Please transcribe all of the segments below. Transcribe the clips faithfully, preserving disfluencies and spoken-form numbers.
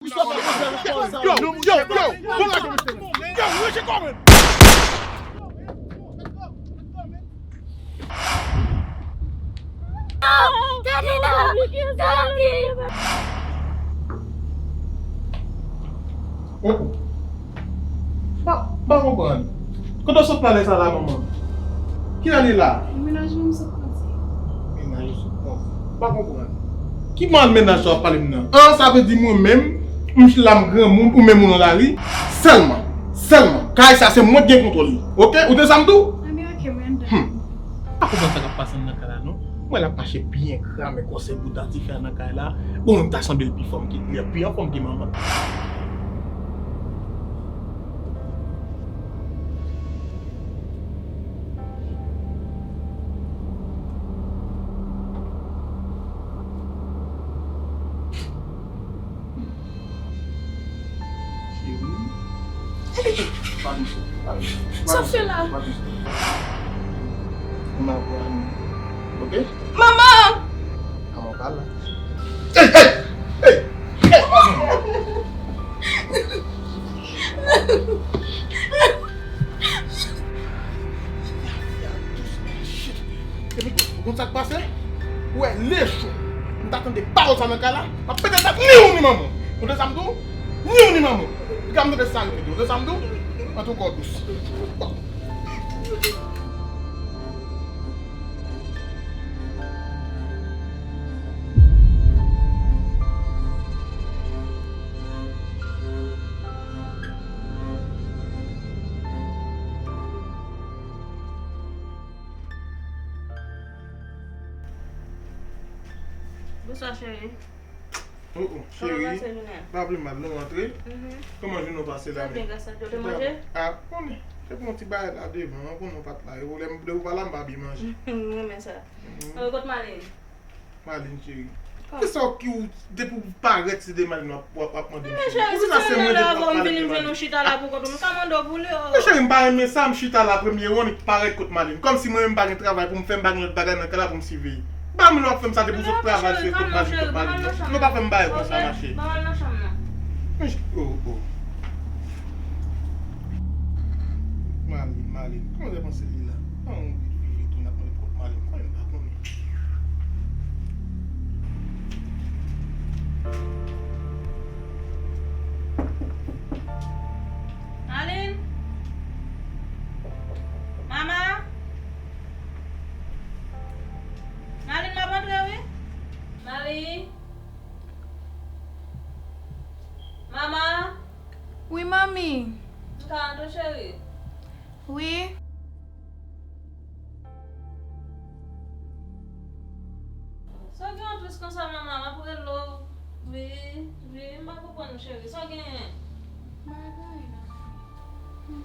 Yo, yo, yo, bon la, yo, yo, yo, yo, Tati, non! Tati! Oh, oh. Pa, pa konprann. Kote w sot pale sa la, manman? Kilè li la? Mennaj mwen m sot pase. Mennaj ou sot pase. Pa konprann. Ki mennaj sa w ap pale m nan? An, sa vle di mwen menm, m la m granmoun, ou menm ou nan lari? Sèlman, sèlman. Kay sa se mwen ki gen kontwòl li. Oke? Ou tande sa m di w? Anben, oke, mwen anndan. Hmm. Pa konprann sa k ap pase m nan kay la, non. Mwen la mache byen kramen kòsè bouda tifi a nan kay la. Bon, m ta sanble l pi fòm ke, li pi anfòm ke manman. Cheri. Pa touche, pa touche. Sa w fè la? Pa touche. Ou nan pran. Oke? Manman! Manman pa la. Hey, hey! Hey! Hey! Epi, ou konn sa k pase? Ou wè, lechon. M ta tande pawòl sa nan kay la, m ap pete tèt ni ou ni manman w. Ou tande sa m di w? Ni ou ni manman w. Piga m tande sa repete. Ou tande sa m di w? Antouka w dous. Bonswa, cheri. Oh, oh, cheri. Kòman pase jounen an? Pa vle mal, non, antre. Mhm. Kòman jounen w pase la menm? Trè byen, gras a Dye. Ou te manje? Ah, konnen. Te pran yon ti bagay la devan, ou konnen w pa t la. Lè m, lè ou pa la, m pa byen manje. M renmen sa. Mhm. Ann, kot Malin? Malin, cheri. Kisa w ki ou, depi w parèt, se de Malin w ap, w ap, w ap mande m, cheri. Men cheri, si se mwen menm la avan m vin, m jwenn ou chita la pou kont ou, m ka mande w pou li, oh. Men cheri, m pa renmen sa, m chita la premye, w annik parèt kot Malin. Kòmsi mwen menm m pa gen travay pou m fè, m pa gen lòt bagay nan kay la pou m siveye. Ban m lè w ap fè m sa, depi w sot travay, se kot Malin, kot Malin. Non, pa fè m bagay konsa, machè. Ban m al nan chanm nan. Men ch-, oh, oh. Malin, Malin, kòman w te panse li la? An, ou vin vire tounen ap mande m kot Malin, konnen m pa konnen. Malin? Mama? Malin, m ap antre, wi. Malin? Mama? Wi, manmi. M ka antre, cheri? Wi. Sa w gen w tris konsa, manman? M ap rele w. Wi, wi, m pa konprann ou, cheri. Sa w genyen? M pa gen anyen, non.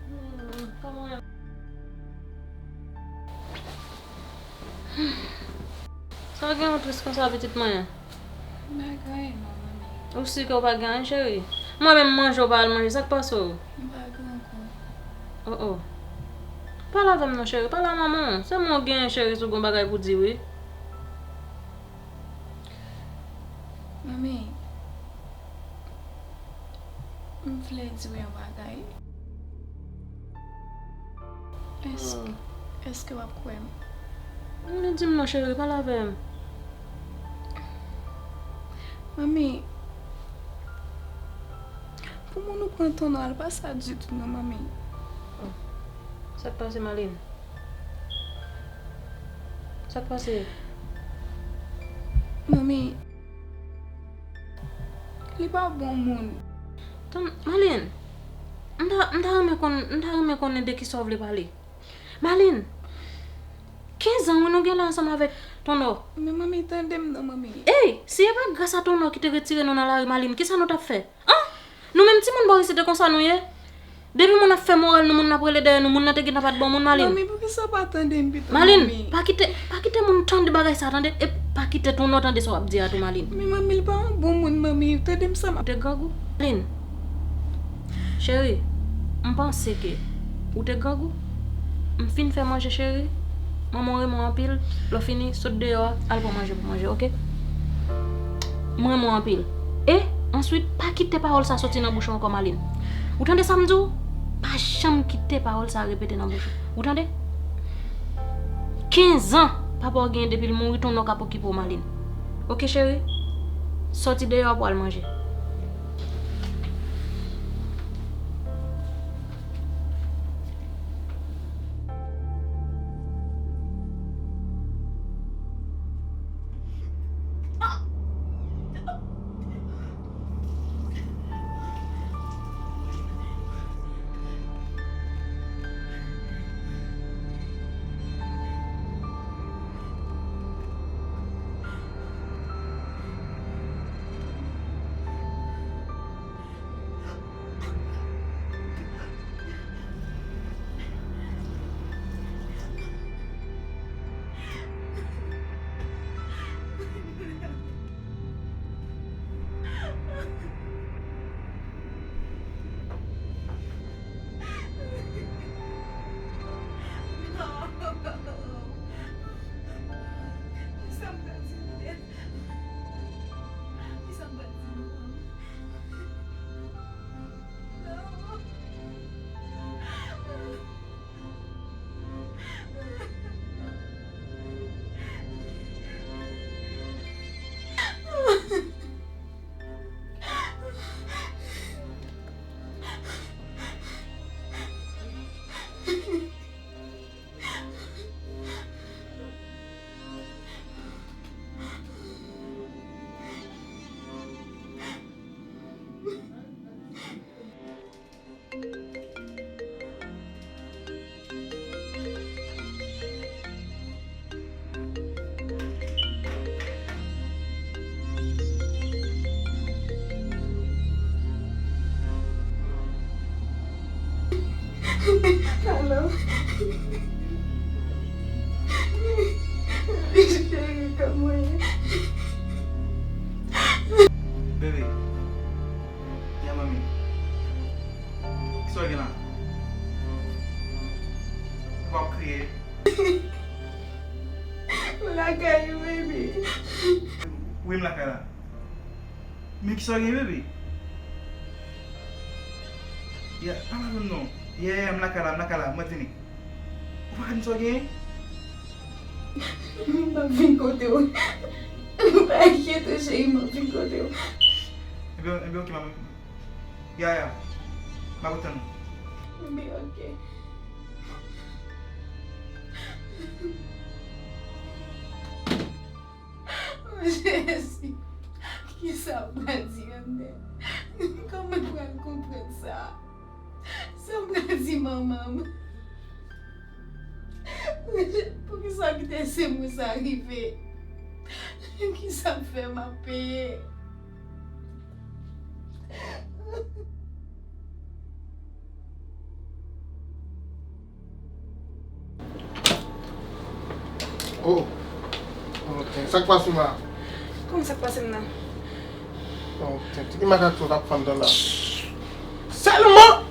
Hmm, kòman? Sa w gen w tris konsa, pitit mwen? M pa gen anyen, non, manmi. Ou si ke w pa gen anyen, cheri? Mwen menm, manje w pa al manje, sa k pase w? M pa gen ankò. Oh, oh. Pale avè m non, cheri. Pale a manman w. Se mwen w genyen, cheri, si w gen yon bagay pou di, wi. Manmi, m vle di w yon bagay. Èske, èske w ap kwè m? Men di m non, cheri, pale avè m. Manmi, pou moun ou pran Tonò al pa sa ditou non, manmi. Oh. Sa k pase, Malin? Sa k pase? Manmi, li pa bon moun. Tann, Malin, m ta, m ta renmen konn, m ta renmen konnen de kisa w vle pale. Malin, kenz an wi nou gen la ansanm avèk Tonò. Men manmi, tande m non, manmi. Ey, si e pa gras a Tonò ki te retire nou nan lari, Malin, kisa nou t ap fè? An? Nou menm timoun bò isit, e konsa nou ye? Depi moun ap fè moral nou, moun n ap rele dèyè nou, moun nan te gentan pa t bon moun, Malin. Manmi, poukisa w pa tande m pito, manmi? Malin, pa kite, pa kite moun tande bagay sa, tande? E pa kite Tonò tande sa w ap di a tou, Malin. Men manmi, li pa yon bon moun, manmi. Tande m sa m ap... Ou te grangou? Malin, cheri, m panse ke ou te grangou. M fin fè manje, cheri. Manman w renmen w anpil. Lè w fini, sot deyò a, al pran manje pou manje, oke? M renmen w anpil. E, answit, pa kite pawòl sa soti nan bouch ou ankò, Marlene. Ou tande sa m di w? Pa janm kite pawòl sa repete nan bouch ou. Ou tande? Kenz an papa w genyen depi l mouri, tonton w k ap okipe w, Marlene. Oke, cheri? Sòti deyò pou w al manje. Alo. Cheri, kòman w ye? Bebe. Ya, manmi. Kisa w gen la? Ou p ap kriye? M lakay ou, baby. Wi, m lakay la. Men kisa w gen, baby? Ya, pa pale m non. Ya, ya, m lakay la, m lakay la, mwen vini. Ou pa ka di m sa w gen? M ap vin kote w. Pa enkyete, cheri, m ap vin kote w. Ebyen, ebyen, oke, manmi. Ya, ya. M ap ret tann ou. Ebyen, oke. O Jezi, kisa m pral di Annette? Kòman l pral konprann sa? Sa m pral di manman m? Poukisa kite se mwen sa rive? Kisa m fè m ap peye? Oh. Ok. Sa k pase m la? Kòman sa k pase m nan? Oh, tèt. Ki makak sa w t ap fè anndan la? Sèlman!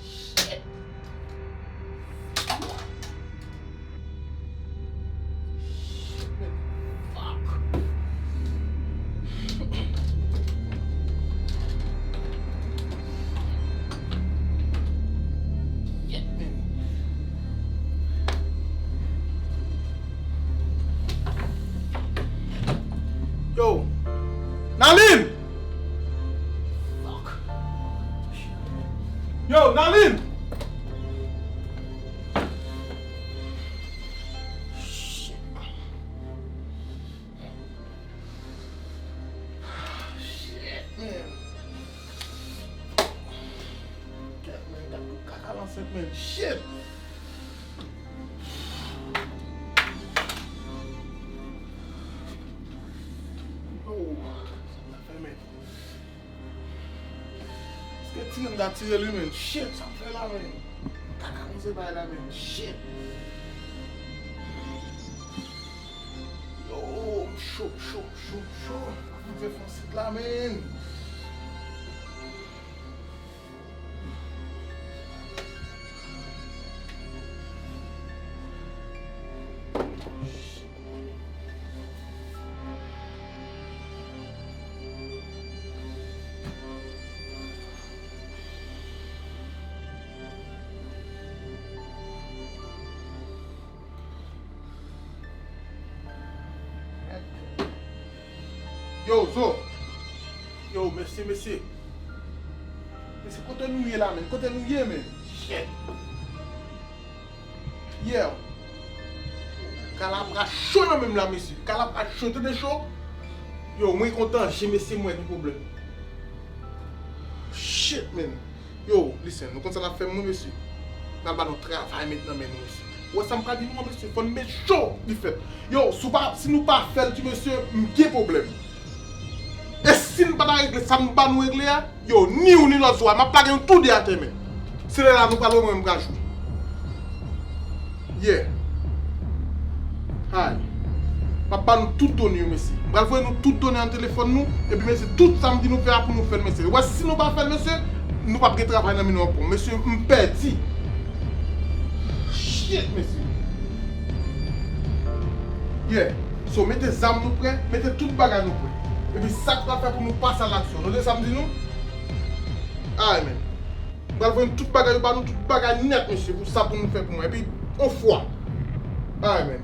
Shit. Shit, man. Fuck. Shit, man. Yo! Nalin! Fuck. Yo, Nalin! Shit. Shit, man. Kèt, man, gad yon kaka ansent, man. Shit! Ti nèg la tire li, men. Shit, sa m fè la, men. Kaka mizè bay la, men. Shit. Yo, m cho, m cho, m cho, m cho. Mwen fè fon sit la, men. Yo, Zo. Yo, mesye, mesye. Mesye, kote nou ye la, men? Kote nou ye, men? Shit. Yeah. Kalabra cho nan men m la, mesye. Kalabra cho, tande cho. Yo, mwen kontan, je mesye, mwen gen pwoblèm. Shit, man. Yo, listen, nou konn sa n ap fè, mwen, mesye. N al ba nou travay met nan men nou, mesye. Ou wè sa m ka di nou an, mesye? Fò n met cho li fèt. Yo, si w pa, si nou pa fè l, ti mesye, m gen pwoblèm. E si n pa ta regle sa m ba nou regle a, yo, ni ou ni lòt Zo a, m ap lage nou tou de atè, men. Se lè la nou pral wè mwen m pral jwe. Yeah. Hay. M ap ba nou tout done yo, mesye. M pral voye nou tout done an telefòn nou, epi, mesye, tout sa m di nou fè a pou nou fè l, mesye. Wè, si nou pa fè l, mesye, nou p ap gen travay nan men nou ankò. Mesye, m pèdi. Shit, mesye. Yeah. So, mete zam nou prè, mete tout bagay nou prè. Epi sa k pral fè pou nou pase a laksyon. Nou tande sa m di nou? Ay, men. M pral voye tout bagay yo ba nou, tout bagay nèt, mesye, pou sa pou nou fè pou mwen. Epi, on fwa. Ay, men.